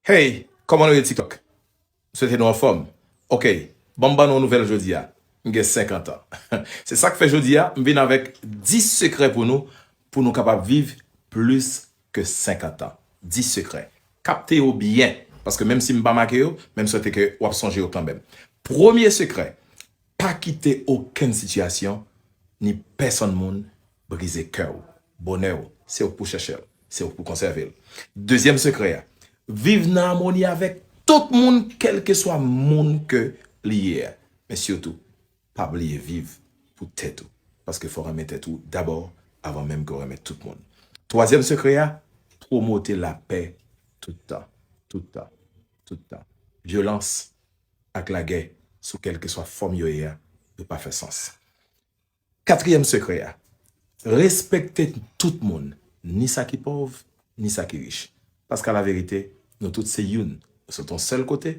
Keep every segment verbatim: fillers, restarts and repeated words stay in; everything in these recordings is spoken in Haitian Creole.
Hey, kòman nou ye TikTok? M swete nou anfòm. Ok, ban m ban nou yon nouvèl jodi a. M gen senkant an. Se sa k fè jodi a, m vin avèk dis sekrè pou nou, pou nou kapab viv plis ke senkant an. Dis sekrè. Kapte yo byen, paske menm si m pa make yo, men m swete ke w ap sonje yo kanmenm. Premye sekrè, pa kite okenn sitiyasyon ni pèsonn moun brize kè w. Bonè w, se ou k pou chèche l, se ou k pou konsève l. Dezyèm sekrè a, viv nan amoni avèk tout moun, kèlkeswa moun ke li ye a. Men sitou, pa bliye viv pou tèt ou, paske fò w renmen tèt ou dabò avan menm ke w renmen tout moun. Twazyèm sekrè a, pwomote lapè tout tan, tout tan, tout tan. Vyolans ak lagè, sou kèlkeswa fòm yo ye a, yo pa fè sans. Katriyèm sekrè a, respekte tout moun, ni sa ki pòv, ni sa ki rich. Paske alaverite, nou tout se youn. Nou sot yon sèl kote,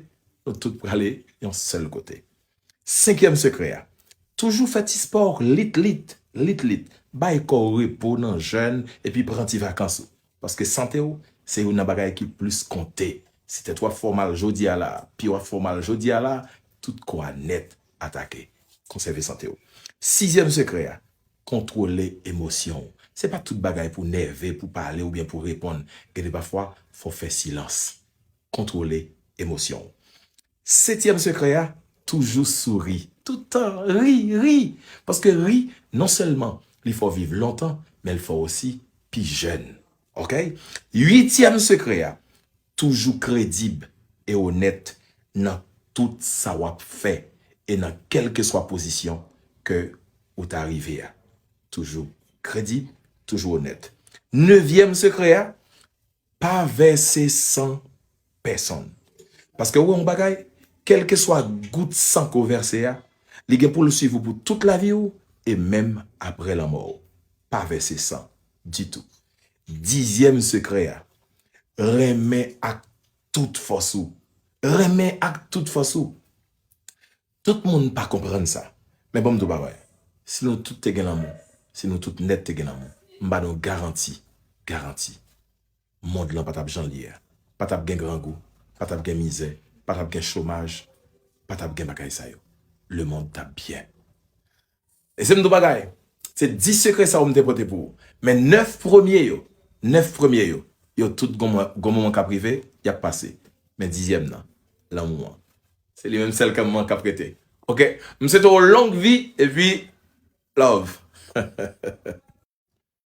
nou tout prale yon sèl kote. Senkyèm sekrè a, toujou fè ti spò lit lit, lit lit. Bay kò w repo nan jèn, epi pran ti vakans ou. Paske sante w, se youn nan bagay ki plis konte. Si tèt w ap fè w mal jodi a la, pye w ap fè w mal jodi a la, tout kò a nèt atake. Konsève sante w. Sizyèm sekrè a, kontwole emosyon w. Se pa tout bagay pou nève, pou pale oubyen pou reponn. Gen de pafwa, fò w fè silans. Kontwole emosyon w. Setyèm sekrè a, toujou souri. Tout tan, ri, ri. Paske ri, non sèlman li fè w viv lontan, men l fè w osi pi jèn. Ok? Uityèm sekrè a, toujou kredib e onèt nan tout sa w ap fè e nan kèlkeswa pozisyon ke ou ta rive a. Toujou kredib, toujou onèt. Nevyèm sekrè a, pa vèse san pèsonn. Paske ou wè yon bagay, kèlkeswa gout san ke w vèse a, li gen pou l swiv ou pou tout lavi w e menm apre lanmò w. Pa vèse san ditou. Dizyèm sekrè a, renmen ak tout fòs ou. Renmen ak tout fòs ou. Tout moun pa konprann sa. Men ban m di w bagay. Si nou tout te gen lanmou, si nou tout nèt te gen lanmou, m ba nou garanti, garanti, mond lan pa t ap jan l ye a. Pa t ap gen grangou, pa t ap gen mizè, pa t ap gen chomaj, pa t ap gen bagay sa yo. Lemonn t ap byen. Lese m di w bagay. Se dis sekrè sa yo m te pote pou ou. Men nèf premye yo, nèf premye yo, yo tout gon moman, gon moman k ap rive, y ap pase. Men dizyèm nan, lanmou an. Se li menm sèl kanm an k ap rete. Ok? M swete w long vi, epi love.